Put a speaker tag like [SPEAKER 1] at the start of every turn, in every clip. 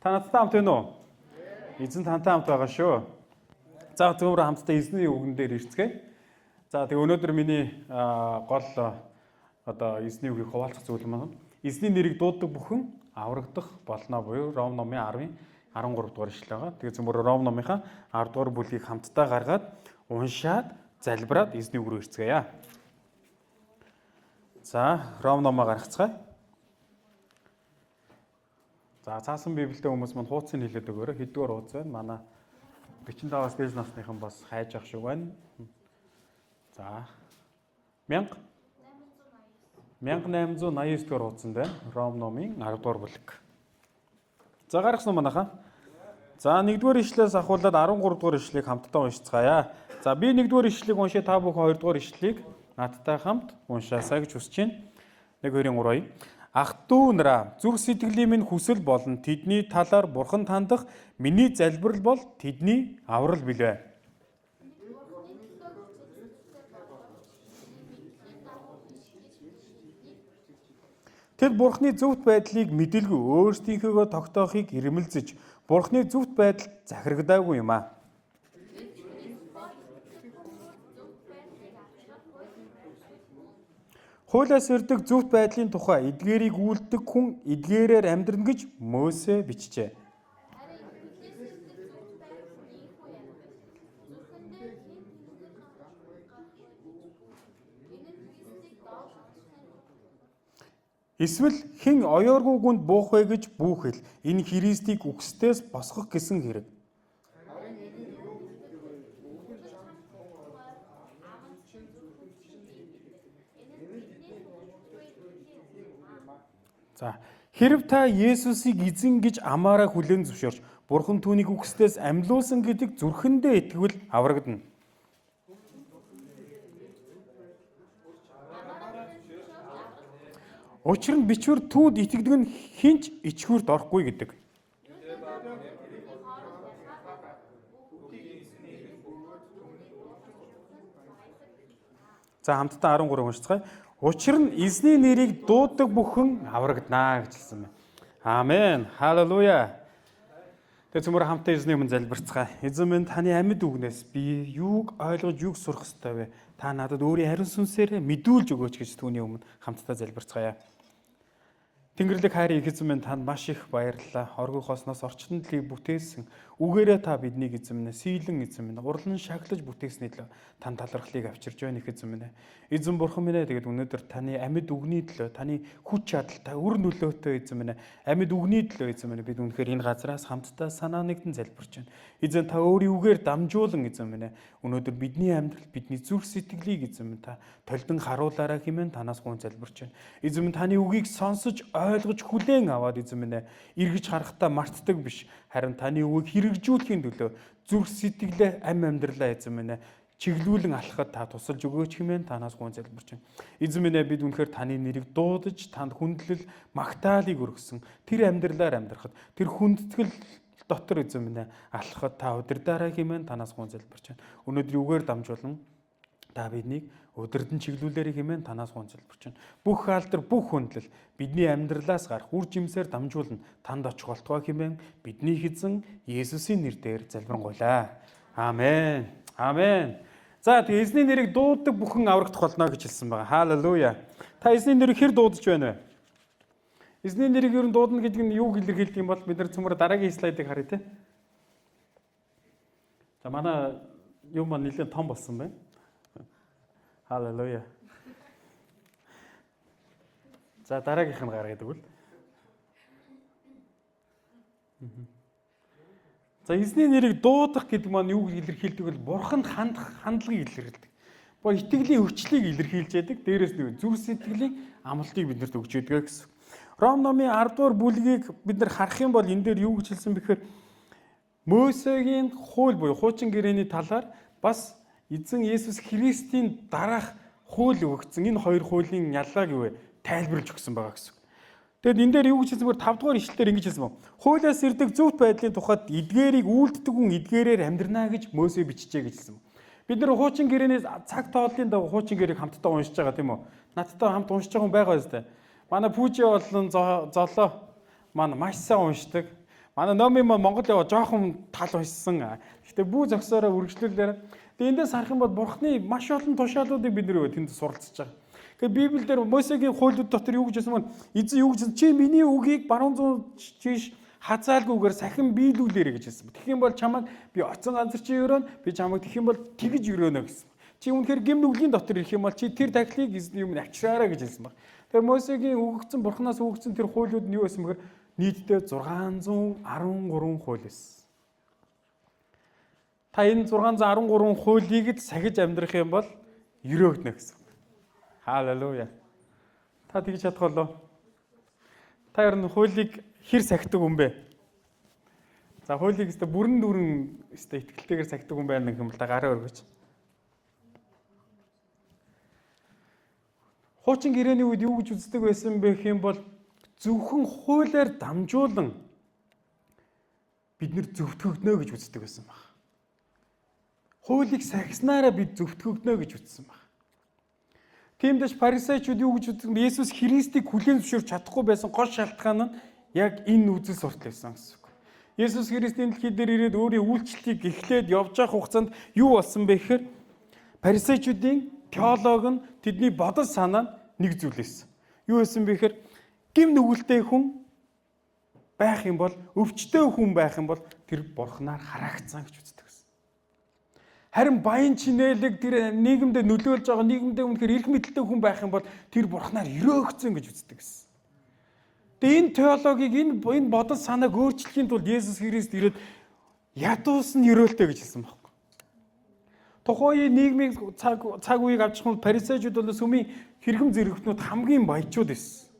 [SPEAKER 1] Та надтай хамт байна уу? Эзэн тантай хамт байгаа шүү. За зөвхөн хамтдаа эзний үгэн дээр ирцгээе. За тэгээ өнөөдөр миний гол одоо эзний үгийг хуваалцах зүйл маань эзний нэрийг дууддаг бүхэн аврагдах болно буюу Ром номын 10-ын 13 дугаар ишлэл байгаа. Тэгээ зөвхөн Ром номынхаа 10 дугаар бүлгийг хамтдаа гаргаад уншаад залбираад эзний үг рүү ирцгээе. За Ром номоо гаргацгаая. За цаасан Библиэтэй хүмүүс мань хуудсыг хэлээд өгөөрэй. Хэддүгээр хуудас байна? Манай 45-аас дээш насныхан бас хайж ах шиг байна. За 1889 дугаар хуудсанд байна. Ром номын 10 дугаар бүлэг. За гаргасан уу манайхаа? За 1-р ишлээс ахуулаад 13 дугаар ишлэгийг хамтдаа уншицгаая. За би 1-р ишлэгийг уншия, та бүхэн 2-р ишлэгийг надтай хамт уншаасай гэж хүсэж байна. 1 2 3. Ах トゥ нараа, зүрх сэтгэлийн минь хүсэл болон тэдний талаар бурханд хандах миний залбирал бол тэдний аврал билээ. Тэд бурхны зөвхт байдлыг мэдэлгүй өөрсдийнхөөгөө тогтоохыг ирмэлзэж бурхны зөвхт байдалд захирагдаагүй юм аа. Хуулиас ирдэг зөвхт байдлын тухай эдгээрийг үйлддэг хүн эдгээрээр амьдрна гэж Мөсө бичжээ. Эсвэл хэн оёоргүй гүнд буух вэ гэж бүүхэл энэ Христийг үхсдээс босгох гэсэн хэрэг. За хэрв та Есүсийг эзэн гэж амаараа хүлээн зөвшөөрч Бурхан түүнийг үхсдээс амьлуулсан гэдэг зүрхэндээ итгэвэл аврагдана. Учир нь бичвэр түүнд итгэдэг нь хинч ичхүүрт орохгүй гэдэг. За хамтдаа 13 уншицгаая. Учир нь эзний нэрийг дууддаг бүхэн аврагдана гэж хэлсэн байна. Амен. Халелуя. Тэгээ цөмөр хамтдаа эзний өмнө залбирцгаая. Эзэн минь таны амьд үгнээс би юуг ойлгож юуг сурах ёстой вэ? Та надад өөрийн ариун сүнсээр мэдүүлж өгөөч гэж түүний өмнө хамтдаа залбирцгаая. Тэнгэрлэг хайрын их эзэн минь танд маш их баярлалаа. Оргил хосноос орчлон дэлхийг бүтээсэн. Үгээрээ та биднийг эзэн минь сийлэн эзэн минь урлан шаглаж бүтээсний төлөө тань талархлыг авчирж байна их эзэн минь. Эзэн бурхан минь тэгээд өнөөдөр таны амьд үгний төлөө таны хүч чадалтай үр нөлөөтэй эзэн минь амьд үгний төлөө эзэн минь бид үнэхээр энэ газраас хамтдаа санаа нэгдэн залбирч байна. Эзэн та өөрийн үгээр дамжуулан эзэн минь өнөөдөр бидний амьдрал бидний зүрх сэтгэлийг эзэн минь та толдон харуулаарай хэмээн танаас гуйн залбирч байна. Эзэн минь таны үгийг сонсож ойлгож хүлээн аваад эзэн минь эргэж харахтаа мартдаг биш харин таны үгийг хэрэгжүүлэхийн төлөө зүрх сэтгэлээ ам амьдралаа эзэн минь чиглүүлэн алхахад та тусалж өгөөч хэмээн танаас гуйн залбирч байна. Эзэн минь бид үнэхээр таны нэрийг дуудаж танд хүндлэл магтаалыг өргөсөн тэр амьдралаар амьдрахад тэр хүндэтгэл дотор эзэн минь алхахад та удирдаарай хэмээн танаас гуйн залбирч байна. Өнөөдрийн үгээр дамжуулан та биднийг удирдан чиглүүлээрэй хэмээн танаас гуйн залбирч байна. Бүх алдар, бүх хүндлэл бидний амьдралаас гарах үр жимсээр дамжуулна. Танд очих болтугай хэмээн бидний эзэн Есүсийн нэрээр залбирanгуйлаа. Амен. Амен. За тэгээ эзний нэрийг дууддаг бүхэн аврагдах болно гэж хэлсэн байгаа. Халелуя. Та эзний нэрийг хэр дуудаж байна вэ? Эзний нэрийг ер нь дуудана гэдэг нь юуг илэрхийлдэг юм бол бид нар цөмөр дараагийн слайдыг харъя те. За манай юм маань нэлээд том болсон байна. Халелуя. За дараагийнх нь гаргаад өгвөл. За эзний нэрийг дуудах гэдэг маань юуг илэрхийлдэг вэ? Бурханд хандах хандлагыг илэрхийлдэг. Бо итгэлийн өвчлийг илэрхийлж яадаг. Дээрээс нь зүрх сэтгэлийн амлалтыг биднэрт өгч өгдөг гэсэн. Ром номын 10 дугаар бүлгийг бид нар харах юм бол энэ дээр юу гэж хэлсэн бэхээр Мөсегийн хууль буюу хуучин гэрээний талаар бас эзэн Есүс Христийн дараах хууль өгөгдсөн. Энэ хоёр хуулийн ялгааг юу вэ? Тайлбарлаж өгсөн байгаа гэсэн. Тэгэд энэ дээр юу гэж хэлсэн бэ? 5 дугаар ишлэлээр ингэж хэлсэн байна. Хуулиас ирдэг зөвхт байдлын тухайд эдгээрийг үйлддэг хүн эдгээрээр амьдрнаа гэж Мөсө бичжээ гэж хэлсэн. Бид нар хуучин гэрээнээс цаг тооллын дагуу хуучин гэрээг хамтдаа уншиж байгаа тийм үү? Надтай хамт уншиж байгаа хүн байгаа үстэй. Манай Пүүжи болон Золоо маань маш сайн уншдаг. Манай номын маань Монгол яваа жоохон тал уншсан. Гэхдээ бүү зогсоороо үргэлжлүүлээрэ. Тэгээ эндээс харах юм бол Бурхны маш олон тушаалуудыг бид нэр тэнд суралцж байгаа. Тэгээ Библиэлд Мосегийн хуулиуд дотор юу гэж хэлсэн бэ? Эзэн юу гэж хэлсэн? Чи миний үгийг баруун зүүн чиш хазаалгүйгээр сахин биелүүлээрэй гэж хэлсэн. Тэгэх юм бол чамайг би оцсон газар чи өрөөн, би чамайг тэгэх юм бол тэгж өрөөнө гэсэн. Чи үнэхээр гим нүглийн дотор ирэх юм бол чи тэр тахлыг эзний өмнө авчираарай гэж хэлсэн баг. Тэгэхээр Мосегийн өгөгдсөн Бурханаас өгөгдсөн тэр хуулиуд нь юу байсан бэхээр нийтдээ 613 хууль байсан. Та энэ 613 хуулийг л сахиж амьдрах юм бол өрөөгдөнө гэсэн. Халелуя. Та тэгж чадах болов? Та ер нь хуулийг хэр сахидаг хүн бэ? За хуулийг өстө бүрэн дүүрэн өстө итгэлтэйгээр сахидаг хүн байна гэх юм бол та гараа өргөж. Хуучин гэрээний үед юу гэж үздэг байсан бэ гэх юм бол зөвхөн хуулиар дамжуулан бид нэр зөвтгөгднө гэж үздэг байсан баг. Хуулийг сахиснараа бид зөвтгөгднө гэж үзсэн баг. Тиймээс фарисеучуд юу гэж үздэг вэ? Есүс Христийг хүлээн зөвшөөрч чадахгүй байсан гол шалтгаан нь яг энэ үзэл суртал байсан гэсэн үг. Есүс Христ энэ дэлхий дээр ирээд өөрийн үйлчлэлийг эхлээд явж байгаа хугацаанд юу болсон бэ гэхээр фарисеучудын теолог нь тэдний бодол санаа нь нэг зүйл байсан. Юу байсан бэ гэхээр гим нүгэлтэй хүн байх юм бол, өвчтөй хүн байх юм бол тэр бурхнаар харагдсан гэж үздэг байсан. Харин баян чинээлэг тэр нийгэмдээ нөлөөлж байгаа, нийгэмдээ үнэхээр эрх мэдэлтэй хүн байх юм бол тэр бурхнаар өрөөгцөн гэж үздэг гэсэн. Тэгээ энэ теологийг энэ бодол санааг өөрчлөхийн тулд Есүс Христ ирээд ядуус нь өрөөлтэй гэж хэлсэн байхгүй. Тухайн нийгмийг цаг үеийг авчих юм фарисеучуд бол сүмийн хэрэгэм зэрэгтнүүд хамгийн баячууд байсан.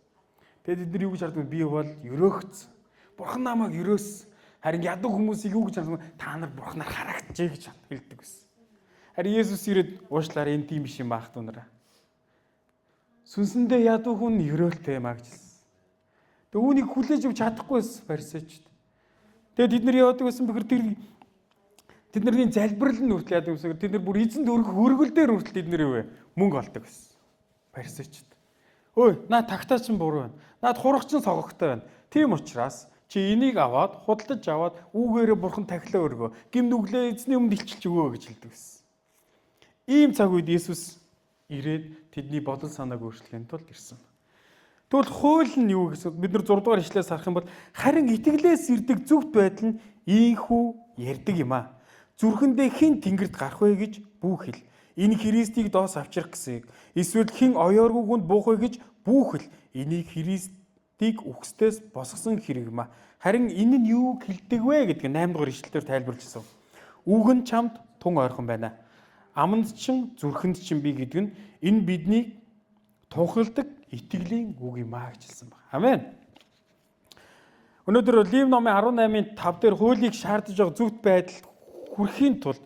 [SPEAKER 1] Тэгээд тэд нар юу гэж харддаг вэ? Би бол өрөөгцсөн. Бурхан намайг өрөөс. Харин ядуу хүмүүсийг юу гэж харддаг вэ? Та нар бурхнаар харагджээ гэж хэлдэг байсан. Харин Есүс ирээд уушлаарай энэ тийм биш юм аах дунараа. Сүнсэндээ ядуу хүн өрөөлтэй юм а гэж хэлсэн. Тэгээ үүнийг хүлээж авч чадахгүй байсан фарисеучуд. Тэгээд тэд нар яваадаг байсан бэхэр тэр тэдний залбирал нь хүртэл яадаг байсан. Тэд нар бүр эзэнд өргөх өргөл дээр хүртэл тэд нар юу вэ? Мөнгө олдог байсан. Фарисеучуд. Ой, наа тагтаа чинь буруу байна. Наад хураг чинь согогтой байна. Тийм учраас чи энийг аваад худалдаж аваад үүгээрээ бурхан тахилаа өргөө. Гим нүглээ эзний өмнө илчилж өгөө гэж хэлдэг байсан. Ийм цаг үед Есүс ирээд тэдний бодол санааг өөрчлөхийн тулд ирсэн. Тэгвэл хууль нь юу гэсэн бид нар 6 дугаар ишлээс харах юм бол харин итгэлээс ирдэг зөвхт байдал нь ийхүү ярьдаг юм аа. Зүрхэндээ хэн тэнгэрт гарах вэ гэж бүү хэл. Энэ Христийг доос авчрах гэсийг эсвэл хэн оёоргүй хүнд буух вэ гэж бүү хэл. Энийг Христийг үхсдээс босгосон хэрэг юм аа. Харин энэ нь юу хэлдэг вэ гэдг нь 8 дугаар ишлэлээр тайлбарлаж ирсэн. Үг нь чамд тун ойрхон байна. Аманд чин зүрхэнд чин би гэдэг нь энэ биднийг тунхалдаг итгэлийн үг юм аа гэж хэлсэн байна. Амен. Өнөөдөр Лив номын 18-ын 5 дээр хуулийг шаардаж байгаа зөвхт байдалд хүрэхийн тулд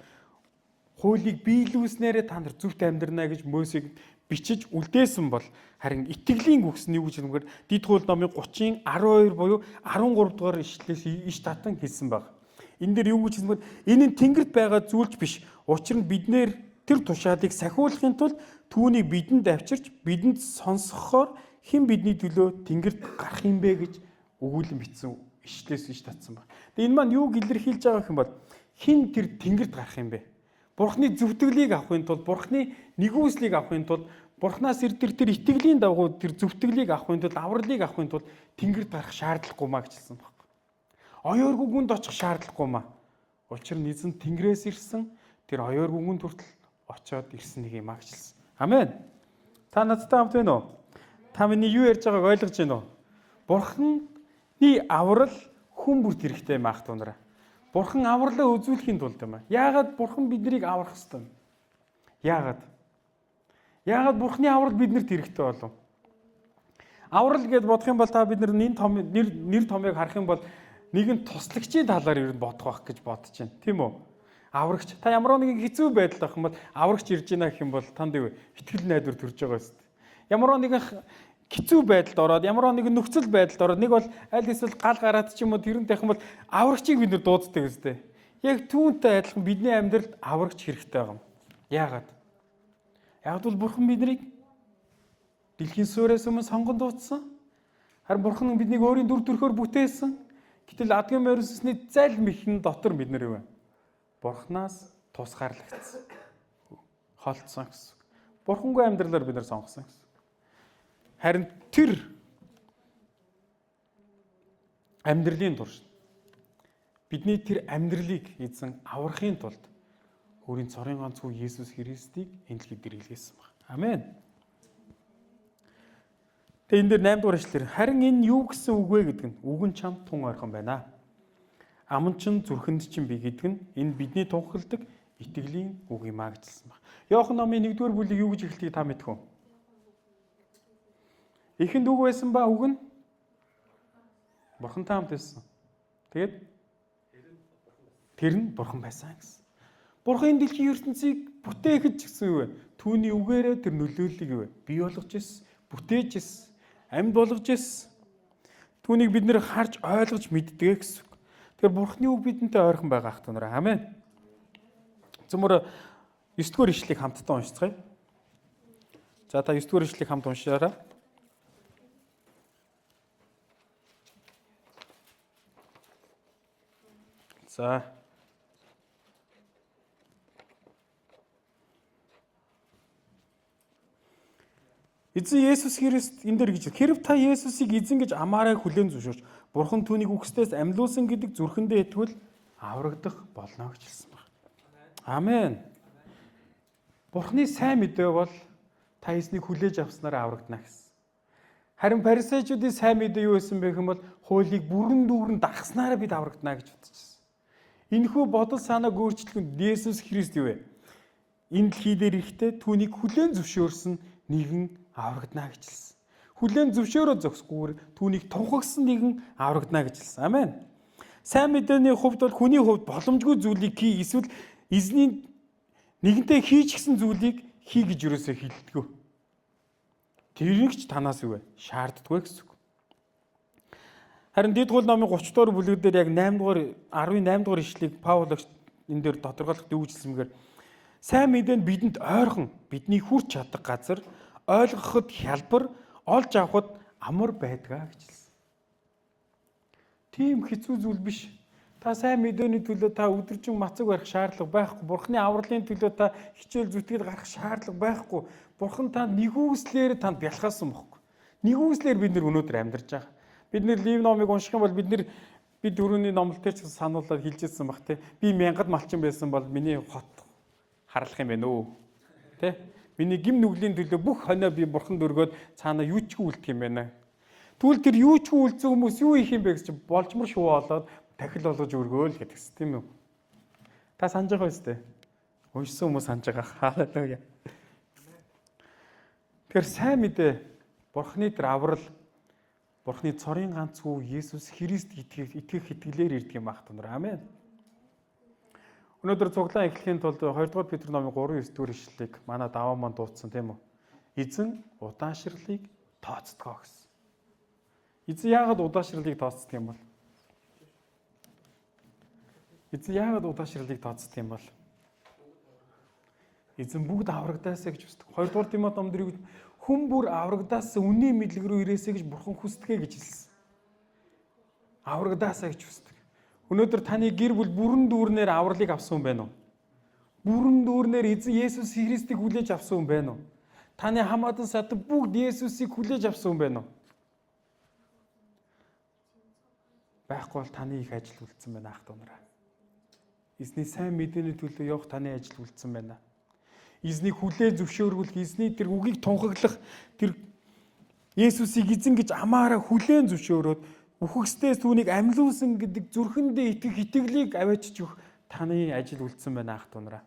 [SPEAKER 1] хуулийг биелүүлснээрээ та нар зөвхт амьдрна гэж Мосег бичиж үлдээсэн бол харин итгэлийн үгс нь юу гэж хэлмээр Дид хууль номын 30-ын 12 буюу 13 дугаар ишлэлээс иш татан хэлсэн баг. Энэ дээр юу гэж хэлмээр энэ нь тэнгэрт байгаа зүйлч биш. Учир нь биднэр тэр тушаалыг сахиулахын тулд түүнийг бидэнд авчирч бидэнд сонсгохоор хэн бидний төлөө тэнгэрт гарах юм бэ гэж өгүүлэн бичсэн ишлээс иш татсан баг. Тэгээ энэ маань юуг илэрхийлж байгаа юм бол хэн тэр тэнгэрт гарах юм бэ? Бурхны зөвтгөлийг авахын тулд, Бурхны нэгүслийг авахын тулд, Бурхнаас ирдэг тэр итгэлийн дагуу тэр зөвтгөлийг авахын тулд, авралыг авахын тулд тэнгэрт гарах шаардлагагүй маа гэж хэлсэн баг. Оёоргүй гүнд очих шаардлагагүй маа. Учир нь эзэн тэнгэрээс ирсэн тэр оёоргүй гүнд хүртэл очиод ирсэн нэг юм а гэж хэлсэн. Амен. Та надтай хамт байна уу? Та миний юу ярьж байгааг ойлгож байна уу? Бурхны аврал хүн бүрт хэрэгтэй юм аах тунараа. Бурхан авралаа үзүүлэхийн тулд юм аа. Яагаад Бурхан биднийг аврах ёстой юм? Яагаад? Яагаад Бурханы аврал биднэрт хэрэгтэй болов? Аврал гэд бодох юм бол та бид нар энэ том нэр томьёог харах юм бол нэгэн туслагчийн талаар ер нь бодох байх гэж бодож байна. Тийм үү? Аврагч. Та ямар нэгэн хэцүү байдал байх юм бол аврагч ирж байна гэх юм бол танд юу итгэл найдвар төрж байгаа юм. Ямар нэгэн хэцүү байдалд ороод ямар нэгэн нөхцөл байдалд ороод нэг бол аль эсвэл гал гараад ч юм уу тэрнтэй юм бол аврагчийг бид нар дууддаг үстэй. Яг түүнтэй адилхан бидний амьдралд аврагч хэрэгтэй байгаа юм. Яагаад? Яг бол Бурхан биднийг дэлхийн суураас өмнө сонгон дуудсан. Харин Бурхан биднийг өөрийн дүр төрхөөр бүтээсэн. Гэтэл адгийн морин сүнсний залмихэн дотор бид нар юу вэ? Бурханаас тусгаарлагдсан. Холдсон гэсэн. Бурхангүй амьдралаар бид нар сонгосон гэсэн. Харин тэр амьдралын турш бидний тэр амьдралыг эзэн аврахын тулд өөрийн цорын ганц хүү Есүс Христийг энэ дэлхийд илгээсэн баг. Амен. Тэгээ энэ дээр 8 дугаар ишлэлээр харин энэ юу гэсэн үг вэ гэдэг нь үг нь чамд тун ойрхон байна. Ам чинь зүрхэнд чинь би гэдэг нь энэ бидний тунхагладаг итгэлийн үг юм а гэжсэн баг. Иохан номын 1-р бүлэг юу гэж эхэлдгийг та мэдэх үү? Эхэнд үг байсан ба үг нь Бурхантай хамт байсан. Тэгээд тэр нь Бурхан байсан гэсэн. Бурхан энэ дэлхийн ертөнцийг бүтээхэд ч гэсэн юу вэ? Түүний үгээрээ тэр нөлөөллийг юу вэ? Бий болгож ирсэн, бүтээж ирсэн, амьд болгож ирсэн. Түүнийг бид нэр харж ойлгож мэддэг гэсэн үг. Тэгэхээр Бурханы үг бидэнтэй ойрхон байгаа ах нар. Амен. Зөмөр 9 дугаар ишлэгийг хамтдаа уншицгаая. За та 9 дугаар ишлэгийг хамт уншаарай. За Эзэн Есүс Христ энэ дээр гэж хэрв та Есүсийг эзэн гэж амаараа хүлээн зөвшөөрч Бурхан түүнийг үхсдээс амьлуулсан гэдэг зүрхэндээ итгэвэл аврагдах болно гэж хэлсэн байна. Амен. Бурханы сайн мэдээ бол та эзнийг хүлээж авснараа аврагдана гэсэн. Харин фарисеучүүдийн сайн мэдээ юу байсан бэ гэм бол хуулийг бүрэн дүүрэн дагснараа бид аврагдана гэж бодчихсон. Энэхүү бодол санааг өөрчлөх нь Есүс Христ юу вэ? Энэ дэлхий дээр ирэхдээ түүнийг хүлээн зөвшөөрсөн нэгэн аврагдана гэж хэлсэн. Хүлээн зөвшөөрөө зогсгүйгээр түүнийг тунхагсан нэгэн аврагдана гэж хэлсэн. Амен. Сайн мэдээний хувьд бол хүний хувьд боломжгүй зүйлийг хий эсвэл эзний нэгэнтээ хийж гисэн зүйлийг хий гэж юусоо хэлдэггүй. Тэрийг ч танаас юу вэ? Шаарддаггүй гэсэн үг. Харин Дэд хууль номын 30 дугаар бүлэг дээр яг 8 дугаар 18 дугаар ишлэгийг Паул агш энэ дээр тодорхойлоход юу гэж хэлсэн бэхээр сайн мэдээ нь бидэнд ойрхон, бидний хүрч чадах газар, ойлгоход хялбар, олж авахд амар байдгаа гэж хэлсэн. Тийм хэцүү зүйл биш. Та сайн мэдээний төлөө та өдөржин мацаг барих шаардлага байхгүй. Бурхны авралын төлөө та хичээл зүтгэл гарах шаардлага байхгүй. Бурхан танд нэгүслээр танд бялхаасан бохгүй. Нэгүслээр бид нар өнөөдөр амьдарч байгаа. Бид нэр Лив номыг унших юм бол бид нар би дөрөвний номлол дээр ч сануулаад хэлжсэн баг те. Би мянгад малчин байсан бол миний хот харлах юм байна өө. Тэ? Миний гим нүглийн төлөө бүх хонио би бурхан дөргөөд цаана юу ч үлдэх юм байна. Тэгвэл тэр юу ч үлдсэн хүмүүс юу хийх юм бэ гэж болжмор шувуу олоод тахил болгож өргөөл гэдэгс тийм үү? Та санаж байгаа үстэй. Уншсан хүмүүс санаж байгаа. Халелуя. Тэгэхээр сайн мэдээ Бурхны тэр аврал Бурхны цорын ганц хүү Есүс Христ итгэх итгэлээр ирдэг юм ах нар. Амен. Өнөөдөр цуглаан эхлэхийн тулд 2 дугаар Петр номын 3:9 дугаар ишлэлийг манай даваа маань дуудсан тийм үү? Эзэн удаашрлыг тооцдгоо гэсэн. Эзэн яагаад удаашрлыг тооцдог юм бол? Эзэн яагаад удаашрлыг тооцдог юм бол? Эзэн бүгд аврагдаасаа гэж хүсдэг. 2 дугаар Тимот номд юу гэж хүн бүр аврагдаасаа үнийн мэдлэг рүү ирээсэй гэж бурхан хүсдэгэ гэж хэлсэн. Аврагдаасаа гэж хүсдэг. Өнөөдөр таны гэр бүл бүрэн дүүрнээр авралыг авсан хүн байна уу? Бүрэн дүүрнээр эзэн Есүс Христийг хүлээж авсан хүн байна уу? Таны хамаатан садан бүгд Есүсийг хүлээж авсан хүн байна уу? Байхгүй бол таны их ажил үлдсэн байна ах дүү нараа. Эзний сайн мэдээний төлөө явах таны ажил үлдсэн байна. Эзнийг хүлээ зөвшөөргүүлэх, эзний тэр үгийг тунхаглах, тэр Есүсийг эзэн гэж амаараа хүлээн зөвшөөрөөд үхэгсдээс түүнийг амьлуулсан гэдэг зүрхэндээ итгэх итгэлийг аваачиж өгөх таны ажил үлдсэн байна ах дүү нараа.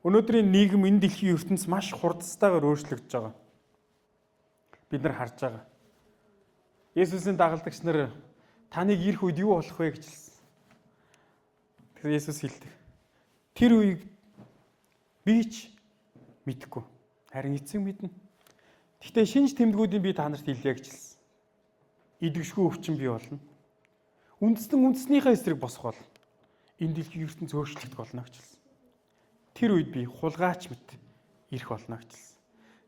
[SPEAKER 1] Өнөөдрийн нийгэм энэ дэлхийн ертөнц маш хурдстайгаар өөрчлөгдөж байгаа. Бид нар харж байгаа. Есүсийн дагалдагч нар таныг ирэх үед юу болох вэ гэж хэлсэн. Тэгэхээр Есүс хэлдэг. Тэр үеийг би ч мэдэхгүй. Харин эцэг мэднэ. Гэхдээ шинж тэмдгүүдийг би та нарт хэлье гэж хэлсэн. Идэвшгүй өвчин бий болно. Үндэстэн үндэснийхээ эсрэг босох болно. Энэ дэлхийн ертөнц өөрчлөгдөх болно гэж хэлсэн. Тэр үед би хулгайч мэт ирэх болно гэж хэлсэн.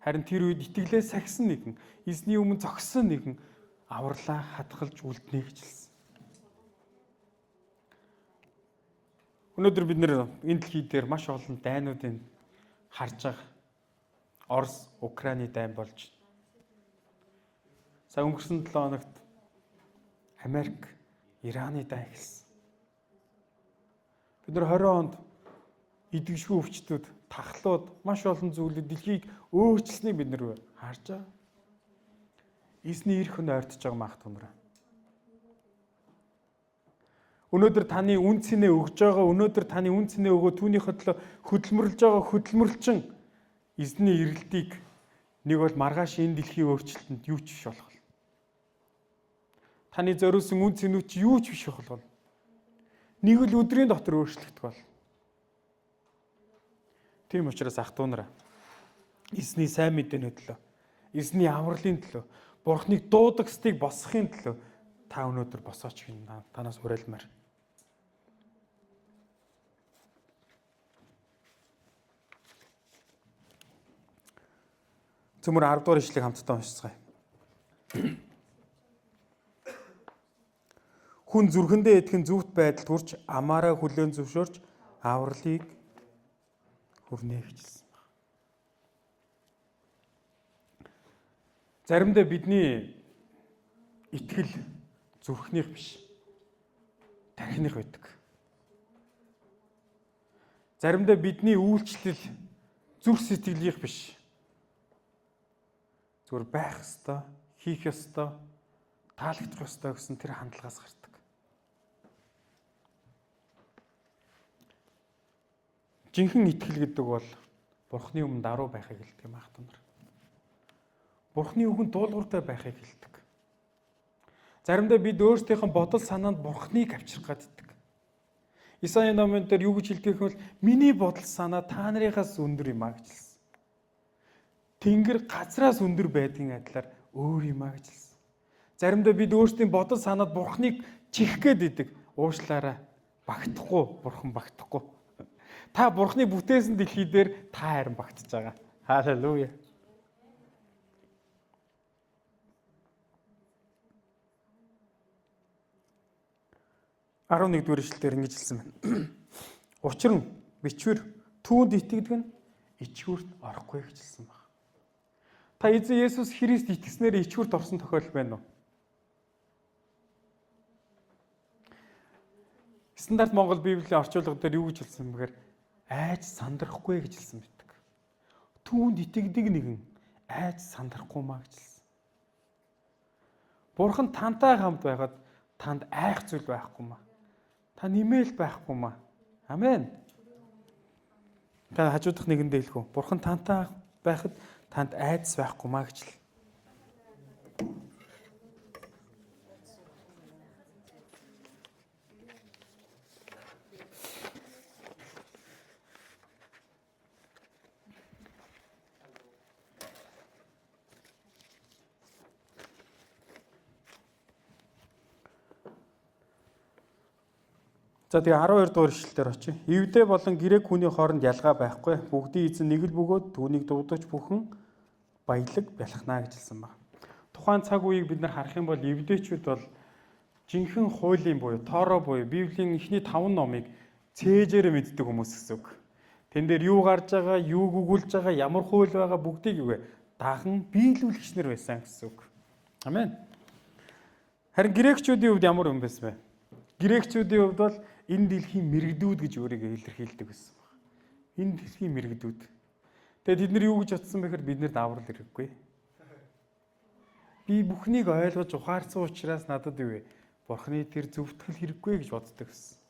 [SPEAKER 1] Харин тэр үед итгэлээ сахисан нэгэн, эзний өмнө зогссон нэгэн авралаа хадгалж үлднэ гэж хэлсэн. Өнөөдөр бид нэр энэ дэлхий дээр маш олон дайнуудыг харж байгаа. Орос, Украины дайн болж. Сая өнгөрсөн 7 хоногт Америк, Ираны дайн эхэлсэн. Бид нар 20 онд идэвхтэй өвчтүүд, тахлууд, маш олон зүйлүүд дэлхийг өөрчилсөнийг бид нар харж байгаа. Эзний ирэх нь ойртож байгаа маах түнрээ. Өнөөдөр таны үн цэнэ өгж байгаа, өнөөдөр таны үн цэнэ өгөө түүнийхээ төлөө хөдөлмөрлж байгаа хөдөлмөрлчин эзний ирэлтийг нэг бол маргааш энэ дэлхийн өөрчлөлтөнд юу ч биш болох. Таны зориулсан үн цэнүүд чи юу ч биш болох. Нэг л өдрийн дотор өөрчлөгдөх бол. Тийм учраас ах トゥ нараа эзний сайн мэдээний төлөө, эзний авралын төлөө, Бурхныг дуудагсдыг босгохын төлөө та өнөөдөр босооч гин танаас уриалмаар. Цөмөр 10 дугаар ишлэгийг хамтдаа уншицгаая. Хүн зүрхэндээ итгэн зөвхт байдалд хүрч амаараа хүлээн зөвшөөрч авралыг хүрнэ гэжсэн баг. Заримдаа бидний итгэл зүрхнийх биш, тархиных байдаг. Заримдаа бидний үйлчлэл зүрх сэтгэлийнх биш. Зүгээр байх ёстой, хийх ёстой, таалагдах ёстой гэсэн тэр хандлагаас гардаг. Жинхэнэ итгэл гэдэг бол Бурхны өмнө даруй байхыг хэлдэг юм ах トゥ нар. Бурхны үгэнд дуулууртай байхыг хэлдэг. Заримдаа бид өөрсдийнхөө бодол санаанд Бурхныг авчрах гаддаг. Исаийн номон дээр юу гэж хэлдэг вэ? Миний бодол санаа та нарынхаас өндөр юм а гэж хэлсэн. Тэнгэр газраас өндөр байдгийн адилаар өөр юм а гэж хэлсэн. Заримдаа бид өөрсдийн бодол санаанд Бурхныг чих гээд идэг. Уушлаараа багтахгүй, Бурхан багтахгүй. Та Бурхны бүтээсэн дэлхий дээр та харин багтж байгаа. Халелуя. 11 дугаар ишлэлээр ингэж хэлсэн байна. Учир нь бичвэр түүнд итгэдэг нь ичгүүрт орохгүй гэж хэлсэн байна. Та эзэн Есүс Христ итгэснээр ичгүүрт орсон тохиолдол байна уу? Стандарт Монгол Библийн орчуулга дээр юу гэж хэлсэн бэхээр айж сандрахгүй гэж хэлсэн байдаг. Түүнд итгэдэг нэгэн айж сандрахгүй маа гэж хэлсэн. Бурхан тантай хамт байхад танд айх зүйл байхгүй маа. Та нэмэл байхгүй маа. Амен. Та хажуудах нэгэндээ хэлэх үү? Бурхан тантай байхад танд айдас байхгүй маа гэж л. За тэгээ 12 дугаар ишлэлээр очие. Евдээ болон грек хүний хооронд ялгаа байхгүй. Бүгдийн эзэн нэг л бөгөөд түүнийг дуудаж бүхэн баялаг бялхнаа гэж хэлсэн баг. Тухайн цаг үеийг бид нар харах юм бол евдээчүүд бол жинхэнэ хуулийн буюу Торо буюу Библийн эхний 5 номыг цээжээр мэддэг хүмүүс гэсэн үг. Тэн дээр юу гарч байгаа, юу гүгүүлж байгаа, ямар хууль байгаа бүгдийг юу вэ? Дахан биелүүлэгч нар байсан гэсэн үг. Амен. Харин грекчүүдийн хувьд ямар юм байсан бэ? Грекчүүдийн хувьд бол энэ дэлхийн мэрэгдүүд гэж өөрийгөө илэрхийлдэг байсан баг. Энэ дэлхийн мэрэгдүүд. Тэгээд тэд нар юу гэж бодсон бэ гэхээр бид нарт аврал хэрэггүй. Би бүхнийг ойлгож ухаарсан учраас надад юу вэ? Бурхны тэр зөвтгөл хэрэггүй гэж боддог гэсэн.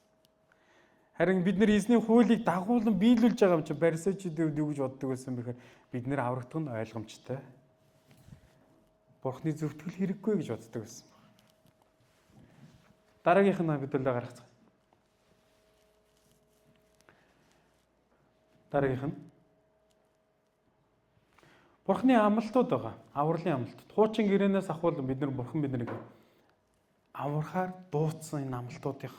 [SPEAKER 1] Харин бид нар эзний хуулийг дагуулan биелүүлж байгаа юм чинь барисчүүдийн хувьд юу гэж боддог байсан бэ гэхээр бид нар аврагдах нь ойлгомжтой. Бурхны зөвтгөл хэрэггүй гэж боддог байсан. Дараагийнх нь хэдүүлээ гаргацгаая. Дараагийнх нь Бурхны амлалтууд байгаа. Авралын амлалтууд. Хуучин гэрээнээс ахуул бид нар Бурхан биднийг аврахаар дуудсан энэ амлалтуудыг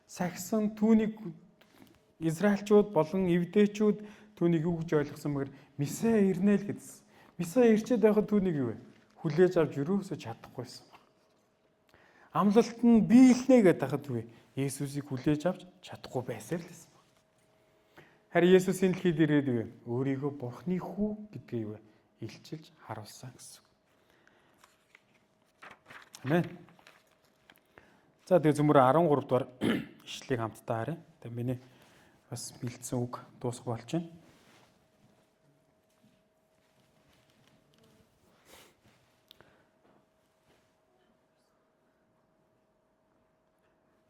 [SPEAKER 1] сахисан түүнийг Израильчууд болон евдээчүүд түүнийг юу гэж ойлгосон бэхээр Месиа ирнэ л гэдсэн. Месиа ирчээд байхад түүнийг юу вэ? Хүлээж авч юусоо чадахгүйсэн. Амлалт нь биелнэ гэдэг хахад үгүй. Есүсийг хүлээж авч чадахгүй байсаар л байсан баг. Харин Есүс энэ дэлхийд ирээд юу? Өөрийгөө Бурхны хүү гэдгээ юу? Илчилж харуулсан гэсэн. Амен. За тэгээ зөмөр 13 дугаар ишлэгийг хамтдаа харъя. Тэгээ миний бас бэлдсэн үг дуусах болж байна.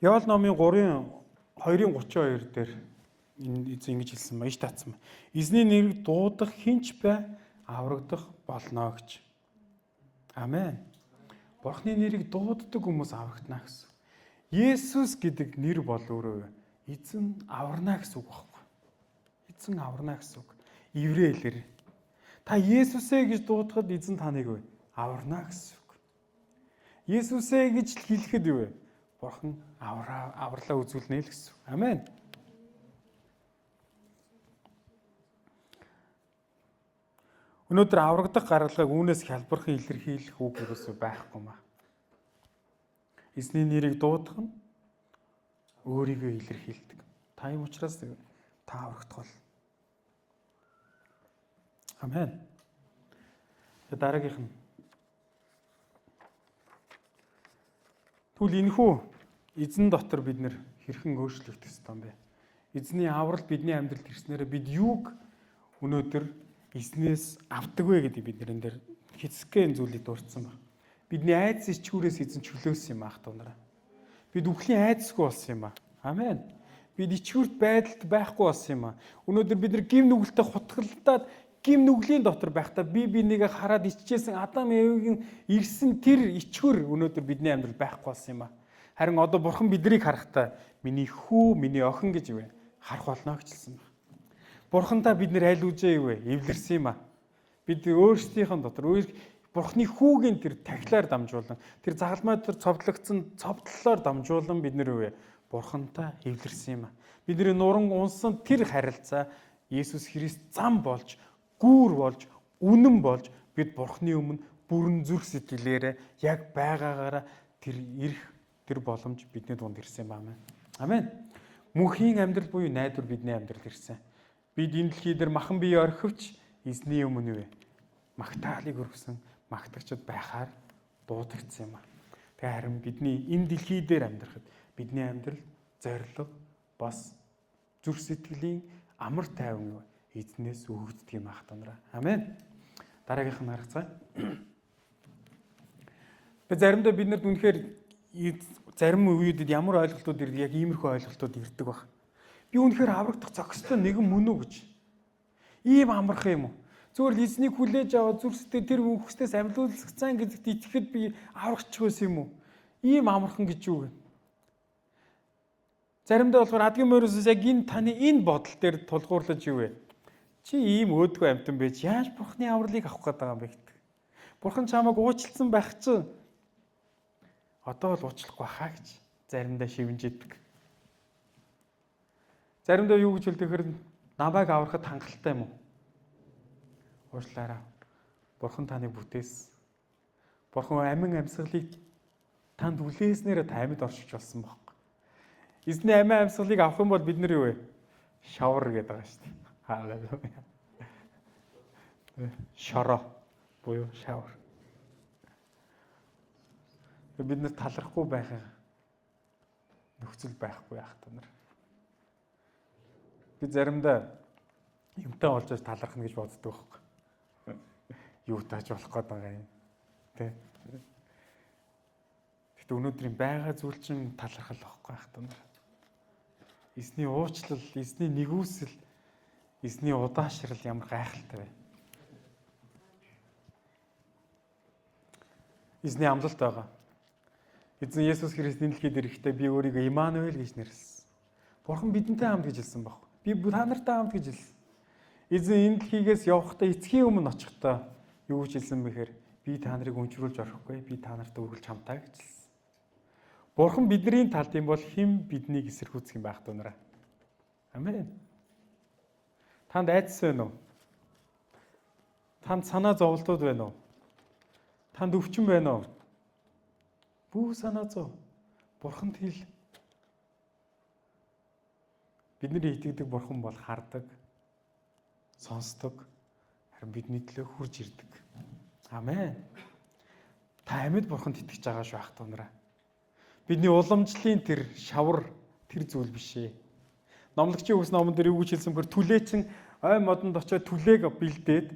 [SPEAKER 1] Йоал номын 3-ын 2-ын 32 дээр энэ эзэн ингэж хэлсэн ба иш татсан ба. Эзний нэрийг дуудах хинч бай аврагдах болно гэж. Амен. Бурхны нэрийг дууддаг хүмүүс аврагдана гэсэн. Есүс гэдэг нэр бол өөрөө эзэн аварна гэсэн үг байхгүй. Эзэн аварна гэсэн үг. Еврей хэлээр. Та Есүсээ гэж дуудахад эзэн таныг аварна гэсэн үг. Есүсээ гэж хэлэхэд юу вэ? Бурхан авралаа үзүүлнэ л гэсэн. Амен. Өнөөдөр аврагдах гаргалгааг үүнээс хялбархан илэрхийлэх үг ерөөсөө байхгүй маа. Эзний нэрийг дуудах нь өөрийгөө илэрхийлдэг. Та юм учраас та аврагдах бол. Амен. Дараагийнх нь. Тэгвэл энэхүү эзэн дотор бид нэр хэрхэн өөрчлөгдөх ёстой юм бэ? Эзний аврал бидний амьдралд ирснээрээ бид юуг өнөөдөр эзнээс авдаг вэ гэдэг бид нэр энэ дээр хэцэхгэн зүйлийг дурдсан баг. Бидний айдас ичгүүрээс эзэн чөлөөсөн юм аах тунараа. Бид үхлийн айдасгүй болсон юм аа. Амен. Бид ичгүүрт байдалд байхгүй болсон юм аа. Өнөөдөр бид нар гим нүгэлтэд хутгалдаад гим нүглийн дотор байхдаа би бинийгээ хараад ичжсэн Адам Евагийн ирсэн тэр ичгүр өнөөдөр бидний амьдрал байхгүй болсон юм аа. Харин одоо Бурхан биднийг харахтаа миний хүү, миний охин гэж юу вэ? Харах болно гэж хэлсэн байна. Бурхантай бид нэр аль үжээ юу вэ? Эвлэрсэн юм аа. Бид өөрсдийнхэн дотор Бурханы хүүгийн тэр тахилаар дамжуулан тэр загалмай дотор цовдлогдсон цовдлолоор дамжуулан бид нэр юу вэ? Бурхантай эвлэрсэн юм аа. Бидний нуран унсан тэр харилцаа Есүс Христ зам болж, гүүр болж, үнэн болж бид Бурханы өмнө бүрэн зүрх сэтгэлээрээ яг байгаагаараа тэр ирэх тэр боломж бидний дунд ирсэн юм аа. Амен. Мөнхийн амьдрал буюу найдвар бидний амьдрал ирсэн. Бид энэ дэлхий дээр махан бие орхивч эзний өмнө юу вэ? Магтаалыг өргөсөн магтагчд байхаар дуудагдсан юм аа. Тэгээ харин бидний энэ дэлхий дээр амьдрахад бидний амьдрал зорилго бас зүрх сэтгэлийн амар тайван юу эзнээс өгөгддөг юм ах танараа. Амен. Дараагийнх нь харгацгаая. Тэгээ заримдаа бид нарт үнэхээр зарим үеүүдэд ямар ойлголтууд ирдэг, яг иймэрхүү ойлголтууд ирдэг баг. Би үнэхээр аврагдах зохистой нэгэн мөн үү гэж. Ийм амархан юм уу? Зүгээр л эзнийг хүлээж аваад зүрх сэтгэл тэр үхсдээс амьлуулсан гэдэгт итгэхэд би аврагчих байсан юм уу? Ийм амархан гэж юу вэ? Заримдаа болохоор адгийн морьсоос яг энэ таны энэ бодол дээр тулгуурлаж юу вэ? Чи ийм өөдгөө амтан байж яаж Бурхны авралыг авах гээд байгаа юм бэ гэдэг. Бурхан чамайг уучлсан байх чинь одоо л уучлахгүй хаа гэж заримдаа шивнжийдэг. Заримдаа юу гэж хэлдэг хэрэг намайг аврахад хангалттай юм уу? Уучлаарай. Бурхан таныг бүтээсэн. Бурхан амин амьсгалыг танд үлээснээр та амьд оршиж болсон байхгүй. Эзний амин амьсгалыг авах юм бол бид нар юу вэ? Шавар гэдэг байгаа шүү дээ. Халелуя. Шороо буюу шавар. Бид нар талархгүй байхын нөхцөл байхгүй яах та нар. Би заримдаа юмтай болж талархна гэж боддог байхгүй. Юу тааж болох гээд байгаа юм. Тэ. Гэхдээ өнөөдрийн байгаа зүйл чинь талархал байхгүй яах та нар. Эзний уучлал, эзний нэгүсэл, эзний удаашрал ямар гайхалтай вэ? Эзний амлалт байгаа. Эзэн Есүс Христ энэ дэлхийд ирэхдээ би өөрийгөө Иммануэль гэж нэрлсэн. Бурхан бидэнтэй хамт гэж хэлсэн баг. Би та нартай хамт гэж хэлсэн. Эзэн энэ дэлхийгээс явахдаа эцгийн өмнө очихдоо юу гэж хэлсэн бэхээр би та нарыг өнчрүүлж орохгүй, би та нартай үргэлж хамтаа гэж хэлсэн. Бурхан бидний талд юм бол хэн биднийг эсэргүүцэх юм байх дунараа. Амен. Танд айдас байна уу? Танд санаа зовлтууд байна уу? Танд өвчин байна уу? Бүү санаа зов. Бурханд хэл. Бидний итгэдэг бурхан бол хардаг, сонсдог, харин бидний төлөө хурж ирдэг. Амен. Та амьд бурханд итгэж байгаа шүү ах トゥ нараа. Бидний уламжлалын тэр шавар тэр зүйл биш ээ. Номлогчийн үгс номон дээр юу гэж хэлсэн бэр түлээчин ой модонд очиод түлээг бэлдээд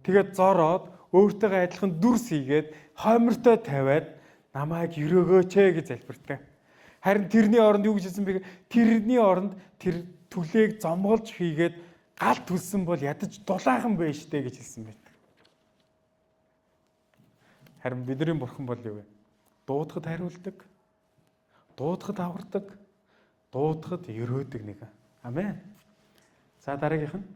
[SPEAKER 1] тэгээд зороод өөртөөгөө адилхан дүрс хийгээд хоймортой тавиад намайг өрөөгөөч ээ гэж залбирдаг. Харин тэрний оронд юу гэж хэлсэн бэ? Тэрний оронд тэр түлээг зомголж хийгээд гал түлсэн бол ядаж дулаахан байж штэ гэж хэлсэн байдаг. Харин бидний бурхан бол юу вэ? Дуудахад хариулдаг, дуудахад авардаг, дуудахад өрөөдөг нэг. Амен. За дараагийнх нь.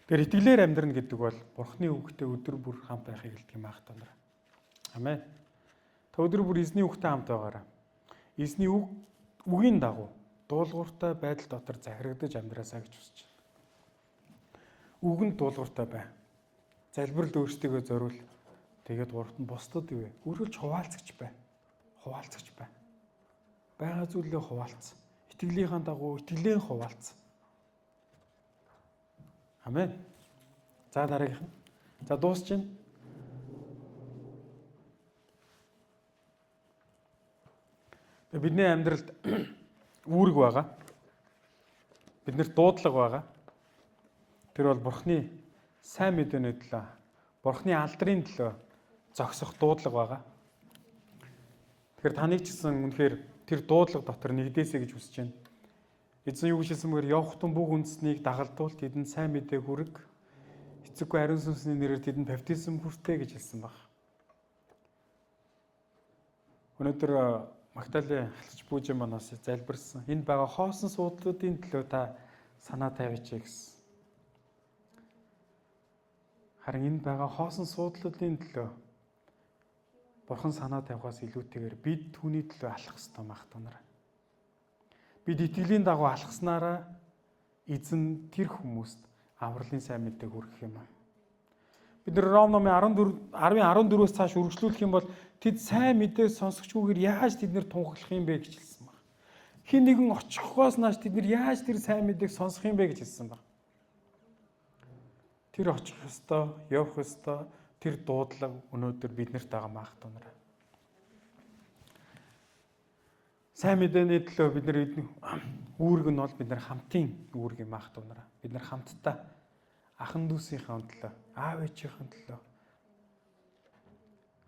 [SPEAKER 1] Тэгэхээр итгэлээр амьдрна гэдэг бол Бурхны үгтэй өдөр бүр хамт байхыг хэлдэг юм аах тонор. Амен. Та өдөр бүр эзний үгтэй хамт байгаарай. Эзний үг үгийн дагуу дуулууртай байдал дотор захирагдаж амьдраасаа гэж хүсэж байна. Үгэнд дуулууртай бай. Залбиралд өөрсдийгөө зориул. Тэгээд гуравт нь бусдад юу вэ? Үргэлж хуваалцагч бай. Хуваалцагч бай. Байгаа зүйлээ хуваалц. Итгэлийнхаа дагуу итгэлээ хуваалц. Амен. За дараагийнх нь. За дуусч байна. Бидний амьдралд үүрэг байгаа. Биднэрт дуудлага байгаа. Тэр бол Бурхны сайн мэдээний төлөө, Бурхны алдрын төлөө зогсох дуудлага байгаа. Тэгэхээр таныг ч гэсэн үнэхээр тэр дуудлага дотор нэгдээсэй гэж хүсэж байна. Эзэн юу гэж хэлсэн бээр явах тун бүх үндэснийг дагалдуул тэдэнд сайн мэдээ хүрэг. Эцэггүй ариун сүнсний нэрээр тэдэнд баптизм хүртээ гэж хэлсэн баг. Өнөөдөр Магдалины халч бүүжин манаас залбирсан. Энд байгаа хоосон суудлуудын төлөө та санаа тавиач гэсэн. Харин энд байгаа хоосон суудлуудын төлөө Бурхан санаа тавихаас илүүтэйгээр бид түүний төлөө алхах ёстой мах та нар. Бид итгэлийн дагуу алхаснараа эзэн тэр хүмүүст авралын сайн мэдээг хүргэх юм аа. Бид нар Ром номын 14 10-14-өөс цааш үргэлжлүүлэх юм бол тэд сайн мэдээ сонсогчгүйгээр яаж тэд нэр тунхаглах юм бэ гэж хэлсэн баг. Хин нэгэн очихгоос нааш тэд нар яаж тэр сайн мэдээг сонсох юм бэ гэж хэлсэн баг. Тэр очих ёстой, явах ёстой тэр дуудлага өнөөдөр биднэрт байгаа маах тунараа. Сайн мэдээний төлөө бид нар үүрэг нь бол бид нар хамтын үүрэг юм аах тунараа. Бид нар хамтдаа ахан дүүсийнхээ төлөө, аав ээжийнхээ төлөө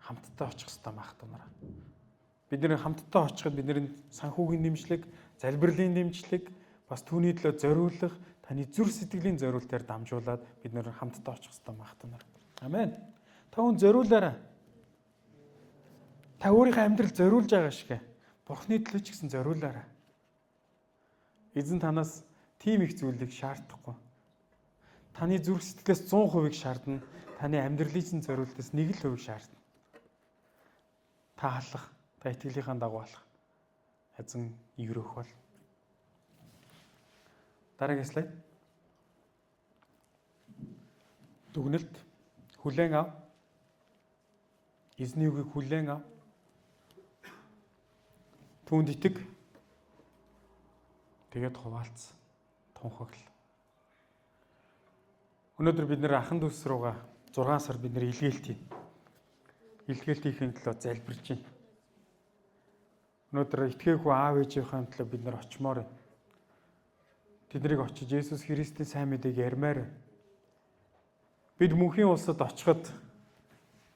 [SPEAKER 1] хамтдаа очих ёстой маах тунараа. Бид нар хамтдаа очиход бидний санхүүгийн дэмжлэг, залбирлын дэмжлэг, бас түүний төлөө зориулах, таны зүр сэтгэлийн зориултаар дамжуулаад бид нар хамтдаа очих ёстой маах тунараа. Амен. Та хүн зориулаарай. Та өөрийнхөө амьдрал зориулж байгаа шиг Бурхны төлөө ч гэсэн зориулаарай. Эзэн танаас тийм их зүйлийг шаардахгүй. Таны зүрх сэтгэлээс 100%-ийг шаардна. Таны амьдралын чинь зориултаас 1 л хувийг шаардна. Та алах, та итгэлийнхаа дагуу алах. Эзэн өрөөх бол. Дараагийн слайд. Дүгнэлт хүлээн ав. Эзний үгийг хүлээн ав. Түүнд итэг. Тэгээд хуваалц. Тунхагл. Өнөөдөр бид нэр ахан дүүс рүүгээ 6 сар бид нэр илгээлт хийн. Илгээлт хийхин төлөө залбирч байна. Өнөөдөр итгээгүй аав ээжийнхээ төлөө бид нар очимоор байна. Тэднийг очиж Есүс Христийн сайн мэдээг ярмаар байна. Бид мөнхийн улсад очиход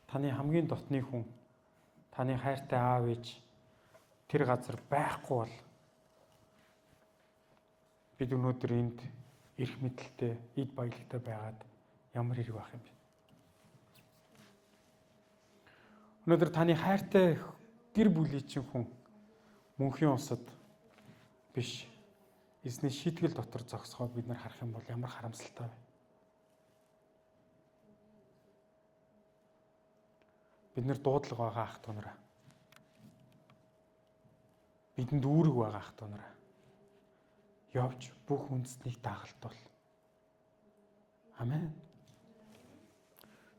[SPEAKER 1] таны хамгийн дотны хүн, таны хайртай аав ээж тэр газар байхгүй бол бид өнөөдөр энд эрх мэдэлтэй, эд баялагтай байгаад ямар хэрэг байх юм бэ? Өнөөдөр таны хайртай гэр бүлийн чинь хүн мөнхийн улсад биш эзний шийтгэл дотор зогсохоо бид нар харах юм бол ямар харамсалтай вэ? Бид нар дуудлага байгаа ах トゥ нараа. Бидэнд үүрэг байгаа ах дүү нараа. Явж бүх үндэстнийг дагалдуул. Амен.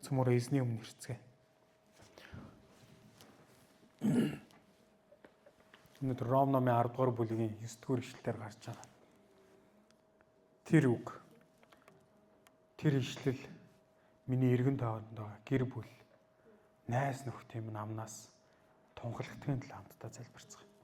[SPEAKER 1] Цөмөр эзний өмнө ирцгээе. Өнөөдөр Ром номын 10 дугаар бүлгийн 9 дугаар ишлэлээр гарч байгаа. Тэр үг, тэр ишлэл миний эргэн тойронд байгаа гэр бүл, найз нөхдөд юм намнаас тунхаглахдагын төлөө хамтдаа залбирцгаая.